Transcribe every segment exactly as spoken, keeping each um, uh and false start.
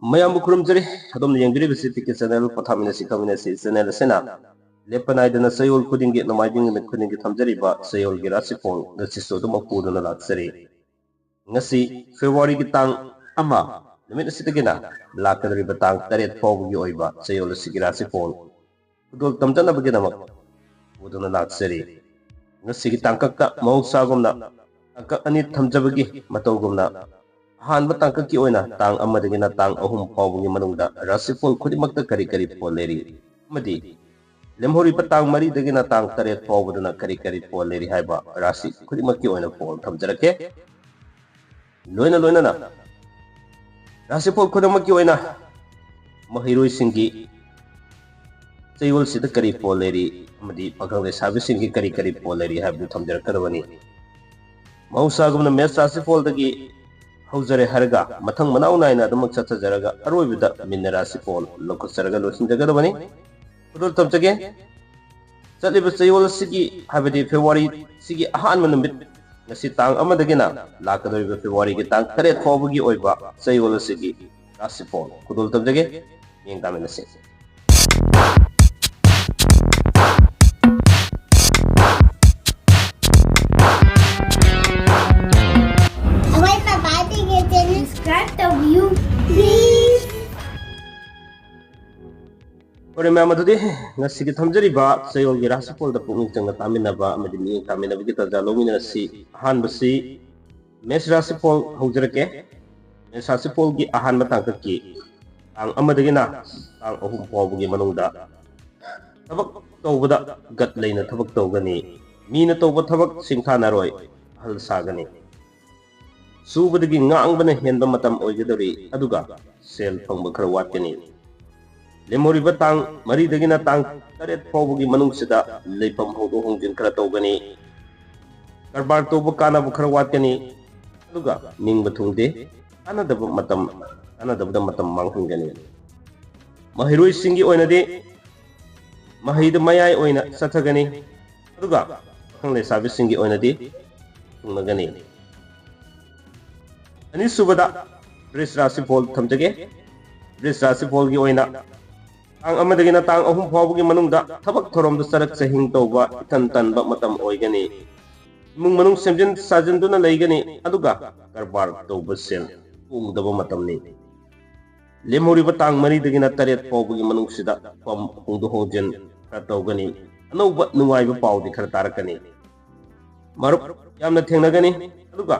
ꯃꯌꯥꯝꯕꯨ ꯈꯨꯔꯨꯝꯖꯔꯤ꯫ ꯑꯗꯣꯝꯅ ꯌꯦꯡꯕꯤꯔꯤꯕꯁꯤ P K channel, ꯄꯣꯊꯥꯃꯤꯟꯅꯁꯤ ꯈꯪꯃꯤꯟꯅꯁꯤ channel ꯑꯁꯤꯅ ꯂꯦꯞꯄ ꯅꯥꯏꯗꯅ ꯆꯌꯣꯜ ꯈꯨꯗꯤꯡꯒꯤ ꯅꯣꯡꯃꯥꯏꯖꯤꯡ ꯅꯨꯃꯤꯠ ꯈꯨꯗꯤꯡꯒꯤ ꯊꯝꯖꯔꯤꯕ ꯆꯌꯣꯜꯒꯤ ꯔꯥꯁꯤꯐꯣꯜ ꯉꯁꯤꯁꯨ ꯑꯗꯨꯃꯛ ꯄꯨꯗꯨꯅ ꯂꯥꯛꯆꯔꯤ꯫ ꯉꯁꯤ ꯐꯦꯕ꯭ꯔꯨꯋꯥꯔꯤꯒꯤ ꯇꯥꯡ ꯑꯃ ꯅꯨꯃꯤꯠ ꯑꯁꯤꯗꯒꯤꯅ ꯂꯥꯛꯀꯗꯧꯔꯤꯕ ꯇꯥꯡ ꯇꯔꯦꯠ ꯐꯥꯎꯕꯒꯤ ꯑꯣꯏꯕ ꯆꯌꯣꯜ ꯑꯁꯤꯒꯤ ꯔꯥꯁꯤꯐꯣꯜ ꯈꯨꯗꯣꯜ ꯇꯝꯖꯅꯕꯒꯤꯗꯃꯛ ꯄꯨꯗꯨꯅ ꯂꯥꯛꯆꯔꯤ꯫ ꯉꯁꯤꯒꯤ ꯇꯥꯡꯀꯛꯇ ꯃꯍꯧꯁꯥꯒꯨꯝꯅ ꯇꯥꯡꯀꯛ ꯑꯅꯤ ꯊꯝꯖꯕꯒꯤ ꯃꯇꯧꯒꯨꯝꯅ ꯑꯍꯥꯟꯕ ꯇꯥꯡꯀꯛꯀꯤ ꯑꯣꯏꯅ ꯇꯥꯡ ꯑꯃꯗꯒꯤꯅ ꯇꯥꯡ ꯑꯍꯨꯝ ꯐꯥꯎꯕꯒꯤ ꯃꯅꯨꯡꯗ ꯔꯥꯁꯤꯐꯣꯜ ꯈꯨꯗꯤꯡꯃꯛꯇ ꯀꯔꯤ ꯀꯔꯤ ꯐꯣꯜ ꯂꯩꯔꯤ ꯑꯃꯗꯤ ꯂꯦꯝꯍꯧꯔꯤꯕ ꯇꯥꯡ ꯃꯔꯤꯗꯒꯤꯅ ꯇꯥꯡ ꯇꯔꯦꯠ ꯐꯥꯎꯕꯗꯅ ꯀꯔꯤ ꯀꯔꯤ ꯐꯣꯜ ꯂꯩꯔꯤ ꯍꯥꯏꯕ ꯔꯥꯁꯤ ꯈꯨꯗꯤꯡꯃꯛꯀꯤ ꯑꯣꯏꯅ ꯐꯣꯜ ꯊꯝꯖꯔꯛꯀꯦ꯫ ꯂꯣꯏꯅ ꯂꯣꯏꯅꯅ ꯔꯥꯁꯤꯐꯣꯜ ꯈꯨꯗꯤꯡꯃꯛꯀꯤ ꯑꯣꯏꯅ ꯃꯍꯩꯔꯣꯏꯁꯤꯡꯒꯤ ꯆꯌꯣꯜꯁꯤꯗ ꯀꯔꯤ ꯐꯣꯜ ꯂꯩꯔꯤ ꯑꯃꯗꯤ ꯄꯥꯈꯪ ꯂꯩꯁꯥꯕꯤꯁꯤꯡꯒꯤ ꯀꯔꯤ ꯀꯔꯤ ꯐꯣꯜ ꯂꯩꯔꯤ ꯍꯥꯏꯕꯗꯨ ꯊꯝꯖꯔꯛꯀꯗꯕꯅꯤ꯫ ꯃꯍꯧꯁꯥꯒꯨꯝꯅ ꯃꯦꯁ ꯔꯥꯁꯤꯐꯣꯜꯗꯒꯤ ꯍꯧꯖꯔꯦ ꯍꯥꯏꯔꯒ ꯃꯊꯪ ꯃꯅꯥꯎ ꯅꯥꯏꯅ ꯑꯗꯨꯃꯛ ꯆꯠꯊꯖꯔꯒ ꯑꯔꯣꯏꯕꯗ ꯃꯤꯟꯅ ꯔꯥꯁꯤꯐꯣꯜ ꯂꯧꯈꯠꯆꯔꯒ ꯂꯣꯏꯁꯤꯟꯖꯒꯗꯕꯅꯤ꯫ ꯈꯨꯗꯣꯜ ꯇꯝꯖꯒꯦ꯫ ꯆꯠꯂꯤꯕ ꯆꯌꯣꯜ ꯑꯁꯤꯒꯤ, ꯍꯥꯏꯕꯗꯤ ꯐꯦꯕ꯭ꯔꯨꯋꯥꯔꯤꯁꯤꯒꯤ ꯑꯍꯥꯟꯕ ꯅꯨꯃꯤꯠ, ꯉꯁꯤ ꯇꯥꯡ ꯑꯃꯗꯒꯤꯅ ꯂꯥꯛꯀꯗꯧꯔꯤꯕ ꯐꯦꯕ꯭ꯔꯨꯋꯥꯔꯤꯒꯤ ꯇꯥꯡ ꯇꯔꯦꯠ ꯐꯥꯎꯕꯒꯤ ꯑꯣꯏꯕ ꯆꯌꯣꯜ ꯑꯁꯤꯒꯤ ꯔꯥꯁꯤꯐꯣꯜ ꯈꯨꯗꯣꯜ ꯇꯝꯖꯒꯦ꯫ ꯃꯤꯠꯌꯦꯡ ꯇꯥꯃꯤꯟꯅꯁꯤ꯫ ꯑꯩꯈꯣꯏ ꯄꯄꯥ ꯇꯤꯀꯦꯠ ꯆꯦꯅꯦꯜ subscribe ꯇꯧꯕꯤꯌꯨ, please꯫ ꯐꯔꯦ ꯃꯌꯥꯝ, ꯑꯗꯨꯗꯤ ꯉꯁꯤꯒꯤ ꯊꯝꯖꯔꯤꯕ ꯆꯌꯣꯜꯒꯤ ꯔꯥꯁꯤꯐꯣꯜꯗ ꯄꯨꯛꯅꯤꯡ ꯆꯪꯅ ꯇꯥꯃꯤꯟꯅꯕ ꯑꯃꯗꯤ ꯃꯤꯠꯌꯦꯡ ꯇꯥꯃꯤꯟꯅꯕꯒꯤ ꯇꯥꯟꯖꯥ ꯂꯧꯃꯤꯟꯅꯔꯁꯤ꯫ ꯑꯍꯥꯟꯕꯁꯤ ꯃꯦꯁ ꯔꯥꯁꯤꯐꯣꯜ ꯍꯧꯖꯔꯛꯀꯦ꯫ ꯃꯦꯁ ꯔꯥꯁꯤꯐꯣꯜꯒꯤ ꯑꯍꯥꯟꯕ ꯇꯥꯡꯀꯛꯀꯤ ꯇꯥꯡ ꯑꯃꯗꯒꯤꯅ ꯇꯥꯡ ꯑꯍꯨꯝ ꯐꯥꯎꯕꯒꯤ ꯃꯅꯨꯡꯗ ꯊꯕꯛ ꯇꯧꯕꯗ ꯒꯠ ꯂꯩꯅ ꯊꯕꯛ ꯇꯧꯒꯅꯤ꯫ ꯃꯤꯅ ꯇꯧꯕ ꯊꯕꯛ ꯁꯤꯡꯊꯥꯅꯔꯣꯏ, ꯑꯍꯜ ꯁꯥꯒꯅꯤ꯫ ꯁꯨꯕꯗꯒꯤ ꯉꯥꯡꯕꯅ ꯍꯦꯟꯕ ꯃꯇꯝ ꯑꯣꯏꯒꯗꯧꯔꯤ, ꯑꯗꯨꯒ ꯁꯦꯜ ꯐꯪꯕ ꯈꯔ ꯋꯥꯠꯀꯅꯤ꯫ ꯂꯦꯝꯍꯧꯔꯤꯕ ꯇꯥꯡ ꯃꯔꯤꯗꯒꯤꯅ ꯇꯥꯡ ꯇꯔꯦꯠ ꯐꯥꯎꯕꯒꯤ ꯃꯅꯨꯡꯁꯤꯗ ꯂꯩꯐꯝ ꯍꯣꯡꯗꯣꯛ ꯍꯣꯡꯖꯤꯟ ꯈꯔ ꯇꯧꯒꯅꯤ꯫ ꯀꯔꯕꯥꯔ ꯇꯧꯕ ꯀꯥꯟꯅꯕ ꯈꯔ ꯋꯥꯠꯀꯅꯤ, ꯑꯗꯨꯒ ꯅꯤꯡꯕ ꯊꯨꯡꯗꯦ, ꯀꯥꯟꯅꯗꯕ ꯃꯇꯝ, ꯀꯥꯟꯅꯗꯕꯗ ꯃꯇꯝ ꯃꯥꯡꯍꯟꯒꯅꯤ꯫ ꯃꯍꯩꯔꯣꯏꯁꯤꯡꯒꯤ ꯑꯣꯏꯅꯗꯤ ꯃꯍꯩꯗ ꯃꯌꯥꯏ ꯑꯣꯏꯅ ꯆꯠꯊꯒꯅꯤ, ꯑꯗꯨꯒ ꯄꯥꯈꯪ ꯂꯩꯁꯥꯕꯤꯁꯤꯡꯒꯤ ꯑꯣꯏꯅꯗꯤ ꯊꯨꯡꯅꯒꯅꯤ꯫ ꯑꯅꯤꯁꯨꯕꯗ ꯕ꯭ꯔꯤꯖ ꯔꯥꯁꯤꯐꯣꯜ ꯊꯝꯖꯒꯦ꯫ ꯕ꯭ꯔꯤꯖ ꯔꯥꯁꯤꯐꯣꯜꯒꯤ ꯑꯣꯏꯅ ꯇꯥꯡ ꯑꯃꯗꯒꯤꯅ ꯇꯥꯡ ꯑꯍꯨꯝ ꯐꯥꯎꯕꯒꯤ ꯃꯅꯨꯡꯗ ꯊꯕꯛ ꯊꯧꯔꯝꯗ ꯆꯔꯛ ꯆꯍꯤꯡ ꯇꯧꯕ ꯏꯇꯟ ꯇꯟꯕ ꯃꯇꯝ ꯑꯣꯏꯒꯅꯤ꯫ ꯏꯃꯨꯡ ꯃꯅꯨꯡ ꯁꯦꯝꯖꯤꯟ ꯁꯥꯖꯤꯟꯗꯨꯅ ꯂꯩꯒꯅꯤ, ꯑꯗꯨꯒ ꯀꯔꯕꯥꯔ ꯇꯧꯕ ꯁꯦꯜ ꯇꯣꯡꯗꯕ ꯃꯇꯝꯅꯤ꯫ ꯂꯦꯝꯍꯧꯔꯤꯕ ꯇꯥꯡ ꯃꯔꯤꯗꯒꯤꯅ ꯇꯔꯦꯠ ꯐꯥꯎꯕꯒꯤ ꯃꯅꯨꯡꯁꯤꯗ ꯐꯝ ꯍꯣꯡꯗꯣꯛ ꯍꯣꯡꯖꯤꯟ ꯈꯔ ꯇꯧꯒꯅꯤ꯫ ꯑꯅꯧꯕ ꯅꯨꯡꯉꯥꯏꯕ ꯄꯥꯎꯗꯤ ꯈꯔ ꯇꯥꯔꯛꯀꯅꯤ꯫ ꯃꯔꯨꯞ ꯌꯥꯝꯅ ꯊꯦꯡꯅꯒꯅꯤ, ꯑꯗꯨꯒ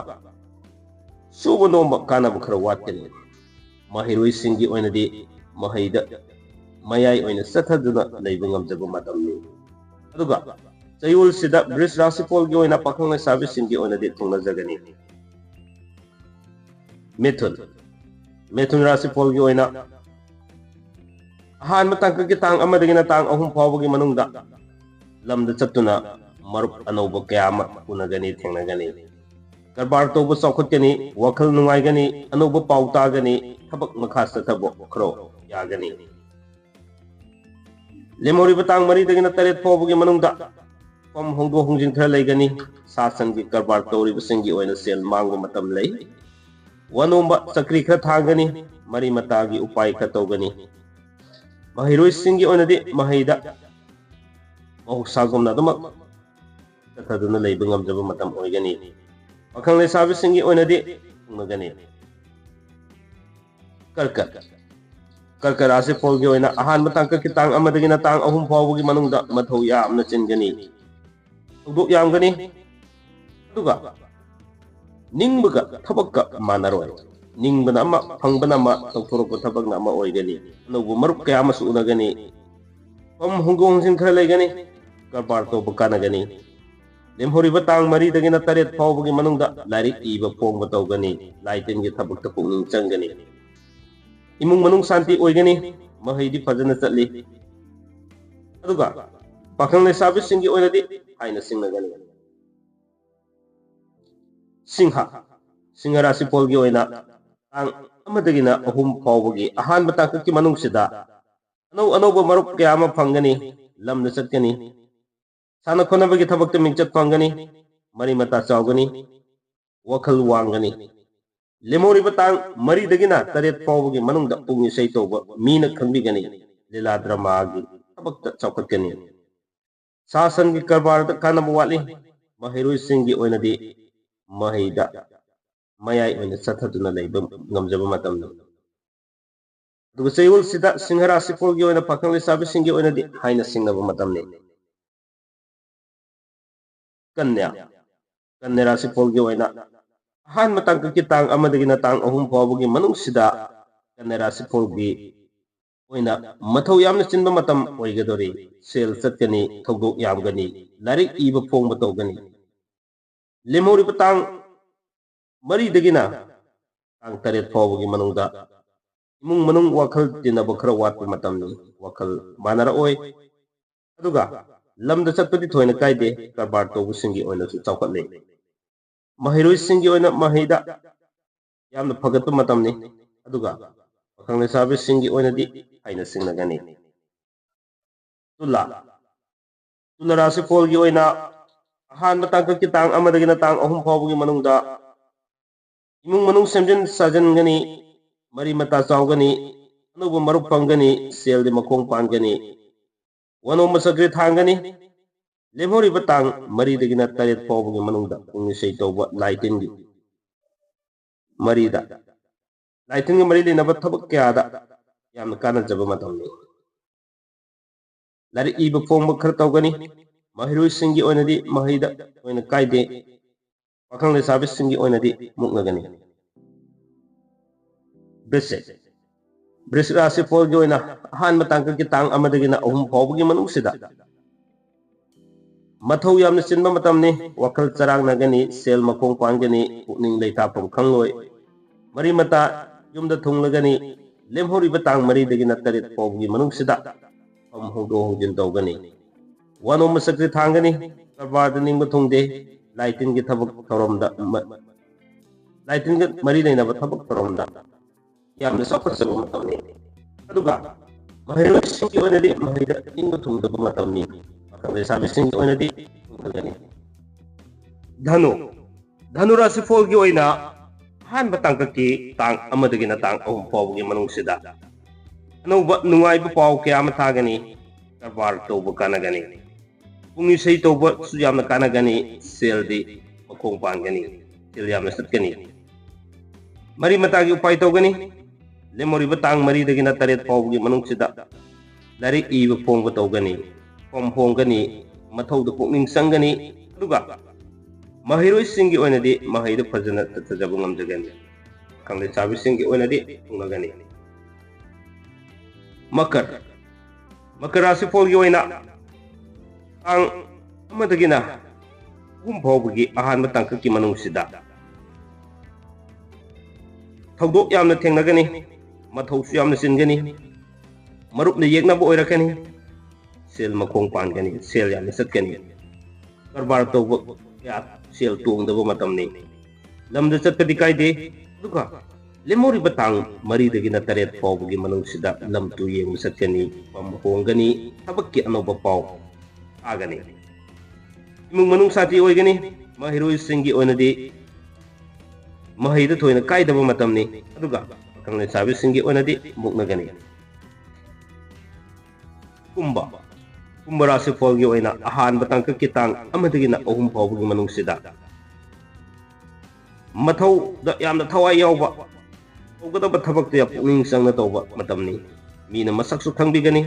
ꯁꯨꯕ ꯅꯣꯝꯕ ꯀꯥꯟꯅꯕ ꯈꯔ ꯋꯥꯠꯀꯅꯤ꯫ ꯃꯍꯩꯔꯣꯏꯁꯤꯡꯒꯤ ꯑꯣꯏꯅꯗꯤ ꯃꯍꯩꯗ ꯃꯌꯥꯏ ꯑꯣꯏꯅ ꯆꯠꯊꯗꯨꯅ ꯂꯩꯕ ꯉꯝꯖꯕ ꯃꯇꯝꯅꯤ꯫ ꯑꯗꯨꯒ ꯆꯌꯣꯜꯁꯤꯗ ꯕ꯭ꯔꯤꯖ ꯔꯥꯁꯤꯐꯣꯜꯒꯤ ꯑꯣꯏꯅ ꯄꯥꯈꯪ ꯂꯩꯁꯥꯕꯤꯁꯤꯡꯒꯤ ꯑꯣꯏꯅꯗꯤ ꯊꯨꯡꯅꯖꯒꯅꯤ꯫ ꯃꯤꯊꯨꯟ, ꯃꯤꯊꯨꯟ ꯔꯥꯁꯤꯐꯣꯜꯒꯤ ꯑꯣꯏꯅ ꯑꯍꯥꯟꯕ ꯇꯥꯡꯀꯛꯀꯤ ꯇꯥꯡ ꯑꯃꯗꯒꯤꯅ ꯇꯥꯡ ꯑꯍꯨꯝ ꯐꯥꯎꯕꯒꯤ ꯃꯅꯨꯡꯗ ꯂꯝꯗ ꯆꯠꯇꯨꯅ ꯃꯔꯨꯞ ꯑꯅꯧꯕ ꯀꯌꯥ ꯑꯃ ꯎꯅꯒꯅꯤ, ꯊꯦꯡꯅꯒꯅꯤ꯫ ꯀꯔꯕꯥꯔ ꯇꯧꯕ ꯆꯥꯎꯈꯠꯀꯅꯤ, ꯋꯥꯈꯜ ꯅꯨꯡꯉꯥꯏꯒꯅꯤ, ꯑꯅꯧꯕ ꯄꯥꯎ ꯇꯥꯒꯅꯤ, ꯊꯕꯛ ꯃꯈꯥ ꯆꯠꯊꯕ ꯈꯔ ꯌꯥꯒꯅꯤ꯫ ꯂꯦꯝꯍꯧꯔꯤꯕ ꯇꯥꯡ ꯃꯔꯤꯗꯒꯤꯅ ꯇꯔꯦꯠ ꯐꯥꯎꯕꯒꯤ ꯃꯅꯨꯡꯗ ꯐꯝ ꯍꯣꯡꯗꯣꯛ ꯍꯣꯡꯖꯤꯟ ꯈꯔ ꯂꯩꯒꯅꯤ꯫ ꯁꯥ ꯁꯟꯒꯤ ꯀꯔꯕꯥꯔ ꯇꯧꯔꯤꯕꯁꯤꯡꯒꯤ ꯑꯣꯏꯅ ꯁꯦꯜ ꯃꯥꯡꯕ ꯃꯇꯝ ꯂꯩ꯫ ꯋꯥꯅꯣꯝꯕ ꯆꯀ꯭ꯔꯤ ꯈꯔ ꯊꯥꯡꯒꯅꯤ, ꯃꯔꯤ ꯃꯇꯥꯒꯤ ꯎꯄꯥꯏ ꯈꯔ ꯇꯧꯒꯅꯤ꯫ ꯃꯍꯩꯔꯣꯏꯁꯤꯡꯒꯤ ꯑꯣꯏꯅꯗꯤ ꯃꯍꯩꯗ ꯃꯍꯧꯁꯥꯒꯨꯝꯅ ꯑꯗꯨꯃꯛ ꯆꯠꯊꯗꯨꯅ ꯂꯩꯕ ꯉꯝꯖꯕ ꯃꯇꯝ ꯑꯣꯏꯒꯅꯤ꯫ ꯄꯥꯈꯪ ꯂꯩꯁꯥꯕꯤꯁꯤꯡꯒꯤ ꯑꯣꯏꯅꯗꯤ ꯊꯨꯡꯅꯒꯅꯤ꯫ ꯀꯔꯀꯠ, ꯀꯔꯀꯠ ꯔꯥꯁꯤꯐꯣꯜꯒꯤ ꯑꯣꯏꯅ ꯑꯍꯥꯟꯕ ꯇꯥꯡꯀꯛꯀꯤ ꯇꯥꯡ ꯑꯃꯗꯒꯤꯅ ꯇꯥꯡ ꯑꯍꯨꯝ ꯐꯥꯎꯕꯒꯤ ꯃꯅꯨꯡꯗ ꯃꯊꯧ ꯌꯥꯝꯅ ꯆꯤꯟꯒꯅꯤ꯫ ꯊꯧꯗꯣꯛ ꯌꯥꯝꯒꯅꯤ, ꯑꯗꯨꯒ ꯅꯤꯡꯕꯒ ꯊꯕꯛꯀ ꯃꯥꯟꯅꯔꯣꯏ꯫ ꯅꯤꯡꯕꯅ ꯑꯃ, ꯐꯪꯕꯅ ꯑꯃ, ꯇꯧꯊꯣꯔꯛꯄ ꯊꯕꯛꯅ ꯑꯃ ꯑꯣꯏꯒꯅꯤ꯫ ꯑꯅꯧꯕ ꯃꯔꯨꯞ ꯀꯌꯥ ꯑꯃꯁꯨ ꯎꯅꯒꯅꯤ꯫ ꯐꯝ ꯍꯣꯡꯗꯣꯛ ꯍꯣꯡꯖꯤꯟ ꯈꯔ ꯂꯩꯒꯅꯤ꯫ ꯀꯔꯕꯥꯔ ꯇꯧꯕ ꯀꯥꯟꯅꯒꯅꯤ꯫ ꯂꯦꯝꯍꯧꯔꯤꯕ ꯇꯥꯡ ꯃꯔꯤꯗꯒꯤꯅ ꯇꯔꯦꯠ ꯐꯥꯎꯕꯒꯤ ꯃꯅꯨꯡꯗ ꯂꯥꯏꯔꯤꯛ ꯏꯕ ꯐꯣꯡꯕ ꯇꯧꯒꯅꯤ꯫ ꯂꯥꯏ ꯇꯤꯟꯒꯤ ꯊꯕꯛꯇ ꯄꯨꯛꯅꯤꯡ ꯆꯪꯒꯅꯤ꯫ ꯏꯃꯨꯡ ꯃꯅꯨꯡ ꯁꯥꯟꯇꯤ ꯑꯣꯏꯒꯅꯤ꯫ ꯃꯍꯩꯗꯤ ꯐꯖꯅ ꯆꯠꯂꯤ꯫ ꯑꯗꯨꯒ ꯄꯥꯈꯪ ꯂꯩꯁꯥꯕꯤꯁꯤꯡꯒꯤ ꯑꯣꯏꯅꯗꯤ ꯍꯥꯏꯅ ꯁꯤꯡꯅꯒꯅꯤ꯫ ꯁꯤꯡꯍ, ꯁꯤꯡꯍ ꯔꯥꯁꯤꯐꯣꯜꯒꯤ ꯑꯣꯏꯅ ꯇꯥꯡ ꯑꯃꯗꯒꯤꯅ ꯑꯍꯨꯝ ꯐꯥꯎꯕꯒꯤ ꯑꯍꯥꯟꯕ ꯇꯥꯡꯀꯛꯀꯤ ꯃꯅꯨꯡꯁꯤꯗ ꯑꯅꯧ ꯑꯅꯧꯕ ꯃꯔꯨꯞ ꯀꯌꯥ ꯑꯃ ꯐꯪꯒꯅꯤ, ꯂꯝꯗ ꯆꯠꯀꯅꯤ, ꯁꯥꯟꯅ ꯈꯣꯠꯅꯕꯒꯤ ꯊꯕꯛꯇ ꯃꯤꯡꯆꯠ ꯐꯪꯒꯅꯤ, ꯃꯔꯤ ꯃꯇꯥ ꯆꯥꯎꯒꯅꯤ, ꯋꯥꯈꯜ ꯋꯥꯡꯒꯅꯤ꯫ ꯂꯦꯝꯍꯧꯔꯤꯕ ꯇꯥꯡ ꯃꯔꯤꯗꯒꯤꯅ ꯇꯔꯦꯠ ꯐꯥꯎꯕꯒꯤ ꯃꯅꯨꯡꯗ ꯄꯨꯡ ꯏꯁꯩ ꯇꯧꯕ ꯃꯤꯅ ꯈꯪꯕꯤꯒꯅꯤ꯫ ꯂꯤꯂꯥ ꯗ꯭ꯔꯃꯥꯒꯤ ꯊꯕꯛꯇ ꯆꯥꯎꯈꯠꯀꯅꯤ꯫ ꯁꯥ ꯁꯟꯒꯤ ꯀꯔꯕꯥꯔꯗ ꯀꯥꯟꯅꯕ ꯋꯥꯠꯂꯤ꯫ ꯃꯍꯩꯔꯣꯏꯁꯤꯡꯒꯤ ꯑꯣꯏꯅꯗꯤ ꯃꯍꯩꯗ ꯃꯌꯥꯏ ꯑꯣꯏꯅ ꯆꯠꯊꯗꯨꯅ ꯂꯩꯕ ꯉꯝꯖꯕ ꯃꯇꯝꯅꯤ꯫ ꯑꯗꯨꯒ ꯆꯌꯣꯜꯁꯤꯗ ꯁꯤꯡꯍ ꯔꯥꯁꯤꯐꯣꯜꯒꯤ ꯑꯣꯏꯅ ꯄꯥꯈꯪ ꯂꯩꯁꯥꯕꯤꯁꯤꯡꯒꯤ ꯑꯣꯏꯅꯗꯤ ꯍꯥꯏꯅ ꯁꯤꯡꯅꯕ ꯃꯇꯝꯅꯤ꯫ ꯀꯟꯌꯥ, ꯀꯟꯌꯥ ꯔꯥꯁꯤꯐꯣꯜꯒꯤ ꯑꯣꯏꯅ ꯑꯍꯥꯟꯕ ꯇꯥꯡꯀꯛꯀꯤ ꯇꯥꯡ ꯑꯃꯗꯒꯤꯅ ꯇꯥꯡ ꯑꯍꯨꯝ ꯐꯥꯎꯕꯒꯤ ꯃꯅꯨꯡꯁꯤꯗ ꯀꯟꯌꯥ ꯔꯥꯁꯤꯐꯣꯜꯒꯤ ꯑꯣꯏꯅ ꯃꯊꯧ ꯌꯥꯝꯅ ꯆꯤꯟꯕ ꯃꯇꯝ ꯑꯣꯏꯒꯗꯧꯔꯤ꯫ ꯁꯦꯜ ꯆꯠꯀꯅꯤ, ꯊꯧꯗꯣꯛ ꯌꯥꯝꯒꯅꯤ, ꯂꯥꯏꯔꯤꯛ ꯏꯕ ꯐꯣꯡꯕ ꯇꯧꯒꯅꯤ꯫ ꯂꯦꯝꯍꯧꯔꯤꯕ ꯇꯥꯡ ꯃꯔꯤꯗꯒꯤꯅ ꯇꯥꯡ ꯇꯔꯦꯠ ꯐꯥꯎꯕꯒꯤ ꯃꯅꯨꯡꯗ ꯏꯃꯨꯡ ꯃꯅꯨꯡ ꯋꯥꯈꯜ ꯇꯤꯟꯅꯕ ꯈꯔ ꯋꯥꯠꯄ ꯃꯇꯝꯅꯤ꯫ ꯋꯥꯈꯜ ꯃꯥꯟꯅꯔꯛꯑꯣꯏ꯫ ꯑꯗꯨꯒ ꯂꯝꯗ ꯆꯠꯄꯗꯤ ꯊꯣꯏꯅ ꯀꯥꯏꯗꯦ꯫ ꯀꯔꯕꯥꯔ ꯇꯧꯕꯁꯤꯡꯒꯤ ꯑꯣꯏꯅꯁꯨ ꯆꯥꯎꯈꯠꯂꯤ꯫ ꯃꯍꯩꯔꯣꯏꯁꯤꯡꯒꯤ ꯑꯣꯏꯅ ꯃꯍꯩꯗ ꯌꯥꯝꯅ ꯐꯒꯠꯄ ꯃꯇꯝꯅꯤ꯫ ꯑꯗꯨꯒ ꯄꯥꯈꯪ ꯂꯩꯁꯥꯕꯤꯁꯤꯡꯒꯤ ꯑꯣꯏꯅꯗꯤ ꯍꯥꯏꯅ ꯁꯤꯡꯅꯒꯅꯤ꯫ ꯇꯨꯂꯥ, ꯇꯨꯂꯥ ꯔꯥꯁꯤꯐꯣꯜꯒꯤ ꯑꯣꯏꯅ ꯑꯍꯥꯟꯕ ꯇꯥꯡꯀꯛꯀꯤ ꯇꯥꯡ ꯑꯃꯗꯒꯤꯅ ꯇꯥꯡ ꯑꯍꯨꯝ ꯐꯥꯎꯕꯒꯤ ꯃꯅꯨꯡꯗ ꯏꯃꯨꯡ ꯃꯅꯨꯡ ꯁꯦꯝꯖꯤꯟ ꯁꯥꯖꯤꯟꯒꯅꯤ, ꯃꯔꯤ ꯃꯇꯥ ꯆꯥꯎꯒꯅꯤ, ꯑꯅꯧꯕ ꯃꯔꯨꯞ ꯐꯪꯒꯅꯤ, ꯁꯦꯜꯗꯤ ꯃꯈꯣꯡ ꯄꯥꯟꯒꯅꯤ, ꯋꯥꯅꯣꯝꯕ ꯆꯀ꯭ꯔꯤ ꯊꯥꯡꯒꯅꯤ꯫ ꯂꯦꯝꯍꯧꯔꯤꯕ ꯇꯥꯡ ꯃꯔꯤꯗꯒꯤꯅ ꯇꯔꯦꯠ ꯐꯥꯎꯕꯒꯤ ꯃꯅꯨꯡꯗ ꯄꯨꯡ ꯏꯁꯩ ꯇꯧꯕ, ꯂꯥꯏ ꯇꯤꯟꯒꯤ ꯃꯔꯤꯗ, ꯂꯥꯏ ꯇꯤꯟꯒ ꯃꯔꯤ ꯂꯩꯅꯕ ꯊꯕꯛ ꯀꯌꯥꯗ ꯌꯥꯝꯅ ꯀꯥꯟꯅꯖꯕ ꯃꯇꯝꯅꯤ꯫ ꯂꯥꯏꯔꯤꯛ ꯏꯕ ꯐꯣꯡꯕ ꯈꯔ ꯇꯧꯒꯅꯤ꯫ ꯃꯍꯩꯔꯣꯏꯁꯤꯡꯒꯤ ꯑꯣꯏꯅꯗꯤ ꯃꯍꯩꯗ ꯊꯣꯏꯅ ꯀꯥꯏꯗꯦ꯫ ꯄꯥꯈꯪ ꯂꯩꯁꯥꯕꯤꯁꯤꯡꯒꯤ ꯑꯣꯏꯅꯗꯤ ꯃꯨꯛꯅꯒꯅꯤ꯫ ꯕ꯭ꯔꯤꯁꯤꯛ, ꯕ꯭ꯔꯤꯁꯤꯛ ꯔꯥꯁꯤꯐꯣꯜꯒꯤ ꯑꯣꯏꯅ ꯑꯍꯥꯟꯕ ꯇꯥꯡꯀꯛꯀꯤ ꯇꯥꯡ ꯑꯃꯗꯒꯤꯅ ꯑꯍꯨꯝ ꯐꯥꯎꯕꯒꯤ ꯃꯅꯨꯡꯁꯤꯗ ꯃꯊꯧ ꯌꯥꯝꯅ ꯆꯤꯟꯕ ꯃꯇꯝꯅꯤ꯫ ꯋꯥꯈꯜ ꯆꯔꯥꯡꯅꯒꯅꯤ, ꯁꯦꯜ ꯃꯈꯣꯡ ꯄꯥꯟꯒꯅꯤ, ꯄꯨꯛꯅꯤꯡ ꯂꯩꯇꯥꯐꯝ ꯈꯪꯂꯣꯏ꯫ ꯃꯔꯤ ꯃꯇꯥ ꯌꯨꯝꯗ ꯊꯨꯡꯂꯒꯅꯤ꯫ ꯂꯦꯝꯍꯧꯔꯤꯕ ꯇꯥꯡ ꯃꯔꯤꯗꯒꯤꯅ ꯇꯔꯦꯠ ꯐꯥꯎꯕꯒꯤ ꯃꯅꯨꯡꯁꯤꯗ ꯐꯝ ꯍꯣꯡꯗꯣꯛ ꯍꯣꯡꯖꯤꯟ ꯇꯧꯒꯅꯤ꯫ ꯋꯥꯅꯣꯝꯕ ꯆꯀ꯭ꯔꯤ ꯊꯥꯡꯒꯅꯤ꯫ ꯀꯔꯕꯥꯔꯗ ꯅꯤꯡꯕ ꯊꯨꯡꯗꯦ꯫ ꯂꯥꯏ ꯇꯤꯟꯒꯤ ꯊꯕꯛ ꯊꯧꯔꯝꯗ ꯃ-, ꯂꯥꯏ ꯇꯤꯟꯒ ꯃꯔꯤ ꯂꯩꯅꯕ ꯊꯕꯛ ꯊꯧꯔꯝꯗ ꯌꯥꯝꯅ ꯆꯥꯎꯈꯠꯆꯕ ꯃꯇꯝꯅꯤ꯫ ꯑꯗꯨꯒ ꯃꯍꯩꯔꯣꯏꯁꯤꯡꯒꯤ ꯑꯣꯏꯅꯗꯤ ꯃꯍꯩꯗ ꯅꯤꯡꯕ ꯊꯨꯡꯗꯕ ꯃꯇꯝꯅꯤ꯫ ꯄꯥꯈꯪ ꯂꯩꯁꯥꯕꯤꯁꯤꯡꯒꯤ ꯑꯣꯏꯅꯗꯤ ꯊꯨꯡꯗꯒꯅꯤ꯫ ꯙꯅꯨ, ꯙꯅꯨ ꯔꯥꯁꯤꯐꯣꯜꯒꯤ ꯑꯣꯏꯅ ꯑꯍꯥꯟꯕ ꯇꯥꯡꯀꯛꯀꯤ ꯇꯥꯡ ꯑꯃꯗꯒꯤꯅ ꯇꯥꯡ ꯑꯍꯨꯝ ꯐꯥꯎꯕꯒꯤ ꯃꯅꯨꯡꯁꯤꯗ ꯑꯅꯧꯕ ꯅꯨꯡꯉꯥꯏꯕ ꯄꯥꯎ ꯀꯌꯥ ꯑꯃ ꯇꯥꯒꯅꯤ꯫ ꯀꯔꯕꯥꯔ ꯇꯧꯕ ꯀꯥꯟꯅꯒꯅꯤ꯫ ꯄꯨꯡ ꯏꯁꯩ ꯇꯧꯕꯁꯨ ꯌꯥꯝꯅ ꯀꯥꯟꯅꯒꯅꯤ꯫ ꯁꯦꯜꯗꯤ ꯃꯈꯣꯡ ꯄꯥꯟꯒꯅꯤ꯫ ꯁꯦꯜ ꯌꯥꯝꯅ ꯆꯠꯀꯅꯤ꯫ ꯃꯔꯤ ꯃꯇꯥꯒꯤ ꯎꯄꯥꯏ ꯇꯧꯒꯅꯤ꯫ ꯂꯦꯝꯍꯧꯔꯤꯕ ꯇꯥꯡ ꯃꯔꯤꯗꯒꯤꯅ ꯇꯔꯦꯠ ꯐꯥꯎꯕꯒꯤ ꯃꯅꯨꯡꯁꯤꯗ ꯂꯥꯏꯔꯤꯛ ꯏꯕ ꯐꯣꯡꯕ ꯇꯧꯒꯅꯤ꯫ ꯐꯝ ꯍꯣꯡꯒꯅꯤ꯫ ꯃꯊꯧꯗ ꯄꯨꯛꯅꯤꯡ ꯆꯪꯒꯅꯤ꯫ ꯑꯗꯨꯒ ꯃꯍꯩꯔꯣꯏꯁꯤꯡꯒꯤ ꯑꯣꯏꯅꯗꯤ ꯃꯍꯩꯗꯨ ꯐꯖꯅ ꯆꯠꯊꯖꯕ ꯉꯝꯖꯒꯅꯤ꯫ ꯄꯥꯈꯪ ꯂꯩꯁꯥꯕꯤꯁꯤꯡꯒꯤ ꯑꯣꯏꯅꯗꯤ ꯊꯨꯡꯅꯒꯅꯤ꯫ ꯃꯀꯔ, ꯃꯀꯔ ꯔꯥꯁꯤꯐꯣꯜꯒꯤ ꯑꯣꯏꯅ ꯇꯥꯡ ꯑꯃꯗꯒꯤꯅ ꯑꯍꯨꯝ ꯐꯥꯎꯕꯒꯤ ꯑꯍꯥꯟꯕ ꯇꯥꯡꯀꯛꯀꯤ ꯃꯅꯨꯡꯁꯤꯗ ꯊꯧꯗꯣꯛ ꯌꯥꯝꯅ ꯊꯦꯡꯅꯒꯅꯤ꯫ ꯃꯊꯧꯁꯨ ꯌꯥꯝꯅ ꯆꯤꯟꯒꯅꯤ꯫ ꯃꯔꯨꯞꯅ ꯌꯦꯛꯅꯕ ꯑꯣꯏꯔꯛꯀꯅꯤ꯫ ꯁꯦꯜ ꯃꯈꯣꯡ ꯄꯥꯟꯒꯅꯤ꯫ ꯁꯦꯜ ꯌꯥꯝꯅ ꯆꯠꯀꯅꯤ꯫ ꯀꯔꯕꯥꯔ ꯇꯧꯕ ꯀꯌꯥ ꯁꯦꯜ ꯇꯣꯡꯗꯕ ꯃꯇꯝꯅꯤ꯫ ꯂꯝꯗ ꯆꯠꯄꯗꯤ ꯀꯥꯏꯗꯦ꯫ ꯑꯗꯨꯒ ꯂꯦꯝꯍꯧꯔꯤꯕ ꯇꯥꯡ ꯃꯔꯤꯗꯒꯤꯅ ꯇꯔꯦꯠ ꯐꯥꯎꯕꯒꯤ ꯃꯅꯨꯡꯁꯤꯗ ꯂꯝ ꯇꯨ ꯌꯦꯡꯕ ꯆꯠꯀꯅꯤ꯫ ꯐꯝ ꯍꯣꯡꯒꯅꯤ꯫ ꯊꯕꯛꯀꯤ ꯑꯅꯧꯕ ꯄꯥꯎ ꯇꯥꯒꯅꯤ꯫ ꯏꯃꯨꯡ ꯃꯅꯨꯡ ꯁꯥꯟꯇꯤ ꯑꯣꯏꯒꯅꯤ꯫ ꯃꯍꯩꯔꯣꯏꯁꯤꯡꯒꯤ ꯑꯣꯏꯅꯗꯤ ꯃꯍꯩꯗ ꯊꯣꯏꯅ ꯀꯥꯏꯗꯕ ꯃꯇꯝꯅꯤ꯫ ꯑꯗꯨꯒ ꯄꯥꯈꯪ ꯂꯩꯁꯥꯕꯤꯁꯤꯡꯒꯤ ꯑꯣꯏꯅꯗꯤ ꯃꯨꯛꯅꯒꯅꯤ꯫ ꯀꯨꯝꯕ, ꯀꯨꯝꯕ ꯔꯥꯁꯤꯐꯣꯜꯒꯤ ꯑꯣꯏꯅ ꯑꯍꯥꯟꯕ ꯇꯥꯡꯀꯛꯀꯤ ꯇꯥꯡ ꯑꯃꯗꯒꯤꯅ ꯑꯍꯨꯝ ꯐꯥꯎꯕꯒꯤ ꯃꯅꯨꯡꯁꯤꯗ ꯃꯊꯧꯗ ꯌꯥꯝꯅ ꯊꯋꯥꯏ ꯌꯥꯎꯕ, ꯇꯧꯒꯗꯕ ꯊꯕꯛꯇ ꯄꯨꯛꯅꯤꯡ ꯆꯪꯅ ꯇꯧꯕ ꯃꯇꯝꯅꯤ꯫ ꯃꯤꯅ ꯃꯁꯛꯁꯨ ꯈꯪꯕꯤꯒꯅꯤ꯫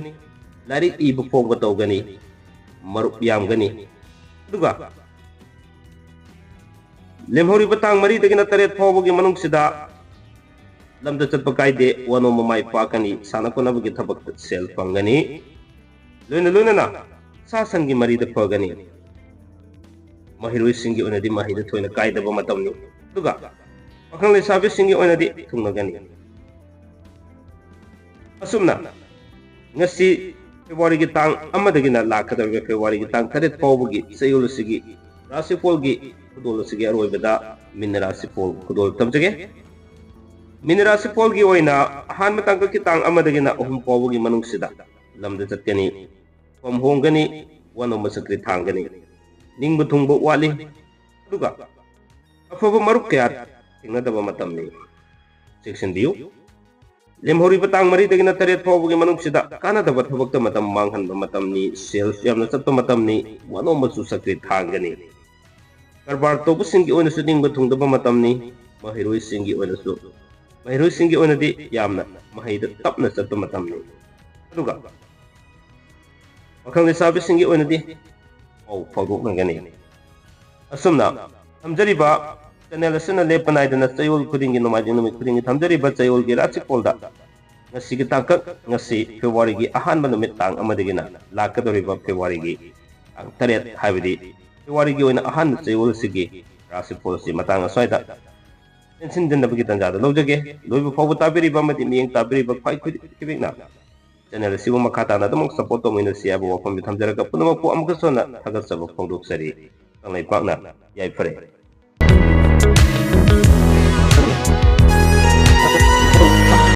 ꯂꯥꯏꯔꯤꯛ ꯏꯕ ꯐꯣꯡꯕ ꯇꯧꯒꯅꯤ꯫ ꯃꯔꯨꯞ ꯌꯥꯝꯒꯅꯤ꯫ ꯑꯗꯨꯒ ꯂꯦꯝꯍꯧꯔꯤꯕ ꯇꯥꯡ ꯃꯔꯤꯗꯒꯤꯅ ꯇꯔꯦꯠ ꯐꯥꯎꯕꯒꯤ ꯃꯅꯨꯡꯁꯤꯗ ꯂꯝꯗ ꯆꯠꯄ ꯀꯥꯏꯗꯦ꯫ ꯋꯥꯅꯣꯝꯕ ꯃꯥꯏ ꯄꯥꯛꯀꯅꯤ꯫ ꯁꯥꯟꯅ ꯈꯣꯠꯅꯕꯒꯤ ꯊꯕꯛꯇ ꯁꯦꯜ ꯐꯪꯒꯅꯤ꯫ ꯂꯣꯏꯅ ꯂꯣꯏꯅꯅ ꯁꯥ ꯁꯟꯒꯤ ꯃꯔꯤꯗ ꯐꯒꯅꯤ꯫ ꯃꯍꯩꯔꯣꯏꯁꯤꯡꯒꯤ ꯑꯣꯏꯅꯗꯤ ꯃꯍꯩꯗ ꯊꯣꯏꯅ ꯀꯥꯏꯗꯕ ꯃꯇꯝꯅꯤ꯫ ꯑꯗꯨꯒ ꯄꯥꯈꯪ ꯂꯩꯁꯥꯕꯤꯁꯤꯡꯒꯤ ꯑꯣꯏꯅꯗꯤ ꯊꯨꯡꯅꯒꯅꯤ꯫ ꯑꯁꯨꯝꯅ ꯉꯁꯤ ꯐꯦꯕ꯭ꯔꯨꯋꯥꯔꯤꯒꯤ ꯇꯥꯡ ꯑꯃꯗꯒꯤꯅ ꯂꯥꯛꯀꯗꯧꯔꯤꯕ ꯐꯦꯕ꯭ꯔꯨꯋꯥꯔꯤꯒꯤ ꯇꯥꯡ ꯇꯔꯦꯠ ꯐꯥꯎꯕꯒꯤ ꯆꯌꯣꯜ ꯑꯁꯤꯒꯤ ꯔꯥꯁꯤꯐꯣꯜꯒꯤ ꯈꯨꯗꯣꯜ ꯑꯁꯤꯒꯤ ꯑꯔꯣꯏꯕꯗ ꯃꯤꯟ ꯔꯥꯁꯤꯐꯣꯜ ꯈꯨꯗꯣꯜ ꯇꯝꯖꯒꯦ꯫ ꯃꯤꯟ ꯔꯥꯁꯤꯐꯣꯜꯒꯤ ꯑꯣꯏꯅ ꯑꯍꯥꯟꯕ ꯇꯥꯡꯀꯛꯀꯤ ꯇꯥꯡ ꯑꯃꯗꯒꯤꯅ ꯑꯍꯨꯝ ꯐꯥꯎꯕꯒꯤ ꯃꯅꯨꯡꯁꯤꯗ ꯂꯝꯗ ꯆꯠꯀꯅꯤ꯫ ꯐꯝ ꯍꯣꯡꯒꯅꯤ꯫ ꯋꯥꯅꯣꯝꯕ ꯆꯀ꯭ꯔꯤ ꯊꯥꯡꯒꯅꯤ꯫ ꯅꯤꯡꯕ ꯊꯨꯡꯕ ꯋꯥꯠꯂꯤ꯫ ꯑꯗꯨꯒ ꯑꯐꯕ ꯃꯔꯨꯞ ꯀꯌꯥ ꯊꯦꯡꯅꯗꯕ ꯃꯇꯝꯅꯤ꯫ ꯆꯦꯛꯁꯤꯟꯕꯤꯌꯨ꯫ ꯂꯦꯝꯍꯧꯔꯤꯕ ꯇꯥꯡ ꯃꯔꯤꯗꯒꯤꯅ ꯇꯔꯦꯠ ꯐꯥꯎꯕꯒꯤ ꯃꯅꯨꯡꯁꯤꯗ ꯀꯥꯟꯅꯗꯕ ꯊꯕꯛꯇ ꯃꯇꯝ ꯃꯥꯡꯍꯟꯕ ꯃꯇꯝꯅꯤ, ꯁꯦꯜꯁꯨ ꯌꯥꯝꯅ ꯆꯠꯄ ꯃꯇꯝꯅꯤ, ꯋꯥꯅꯣꯝꯕꯁꯨ ꯁꯛꯇꯤ ꯊꯥꯡꯒꯅꯤ꯫ ꯀꯔꯕꯥꯔ ꯇꯧꯕꯁꯤꯡꯒꯤ ꯑꯣꯏꯅꯁꯨ ꯅꯤꯡꯕ ꯊꯨꯡꯗꯕ ꯃꯇꯝꯅꯤ, ꯃꯍꯩꯔꯣꯏꯁꯤꯡꯒꯤ ꯑꯣꯏꯅꯁꯨ, ꯃꯍꯩꯔꯣꯏꯁꯤꯡꯒꯤ ꯑꯣꯏꯅꯗꯤ ꯌꯥꯝꯅ ꯃꯍꯩꯗ ꯇꯞꯅ ꯆꯠꯄ ꯃꯇꯝꯅꯤ꯫ ꯑꯗꯨꯒ ꯄꯥꯈꯪ ꯂꯩꯁꯥꯕꯤꯁꯤꯡꯒꯤ ꯑꯣꯏꯅꯗꯤ ꯄꯥꯎ ꯐꯥꯎꯗꯣꯛꯅꯒꯅꯤ꯫ ꯑꯁꯨꯝꯅ ꯊꯝꯖꯔꯤꯕ ꯆꯦꯅꯦꯜ ꯑꯁꯤꯅ ꯂꯦꯞꯄ ꯅꯥꯏꯗꯅ ꯆꯌꯣꯜ ꯈꯨꯗꯤꯡꯒꯤ, ꯅꯣꯡꯃꯥꯏꯖꯤꯡ ꯅꯨꯃꯤꯠ ꯈꯨꯗꯤꯡꯒꯤ ꯊꯝꯖꯔꯤꯕ ꯆꯌꯣꯜꯒꯤ ꯔꯥꯁꯤꯐꯣꯜꯗ ꯉꯁꯤꯒꯤ ꯇꯥꯡꯀꯛ, ꯉꯁꯤ ꯐꯦꯕ꯭ꯔꯨꯋꯥꯔꯤꯒꯤ ꯑꯍꯥꯟꯕ ꯅꯨꯃꯤꯠ ꯇꯥꯡ ꯑꯃꯗꯒꯤꯅ ꯂꯥꯛꯀꯗꯧꯔꯤꯕ ꯐꯦꯕ꯭ꯔꯨꯋꯥꯔꯤꯒꯤ ꯇꯥꯡ ꯇꯔꯦꯠ, ꯍꯥꯏꯕꯗꯤ ꯐꯦꯕ꯭ꯔꯨꯋꯥꯔꯤꯒꯤ ꯑꯣꯏꯅ ꯑꯍꯥꯟꯕ ꯆꯌꯣꯜ ꯑꯁꯤꯒꯤ ꯔꯥꯁꯤꯐꯣꯜ ꯑꯁꯤ ꯃꯇꯥꯡ ꯑꯁ꯭ꯋꯥꯏꯗ ꯇꯦꯟꯁꯤꯟꯖꯟꯅꯕꯒꯤ ꯇꯥꯟꯖꯥꯗ ꯂꯧꯖꯒꯦ꯫ ꯂꯣꯏꯕ ꯐꯥꯎꯕ ꯇꯥꯕꯤꯔꯤꯕ ꯑꯃꯗꯤ ꯃꯤꯠꯌꯦꯡ ꯇꯥꯕꯤꯔꯤꯕ ꯈ꯭ꯋꯥꯏ ꯈꯨꯗꯤꯡ-, ꯈꯨꯗꯤꯡꯃꯛꯅ ꯆꯦꯅꯦꯜ ꯑꯁꯤꯕꯨ ꯃꯈꯥ ꯇꯥꯅ ꯑꯗꯨꯃꯛ ꯁꯄꯣꯔꯠ ꯇꯧꯃꯤꯟꯅꯁꯤ ꯍꯥꯏꯕ ꯋꯥꯐꯝꯁꯤ ꯊꯝꯖꯔꯒ ꯄꯨꯝꯅꯃꯛꯄꯨ ꯑꯃꯨꯛꯀꯁꯨ ꯍꯟꯅ ꯊꯥꯒꯠꯆꯕ ꯐꯣꯡꯗꯣꯛꯆꯔꯤ꯫ ꯀꯪꯂꯩꯄꯥꯛꯅ ꯌꯥꯏꯐꯔꯦ꯫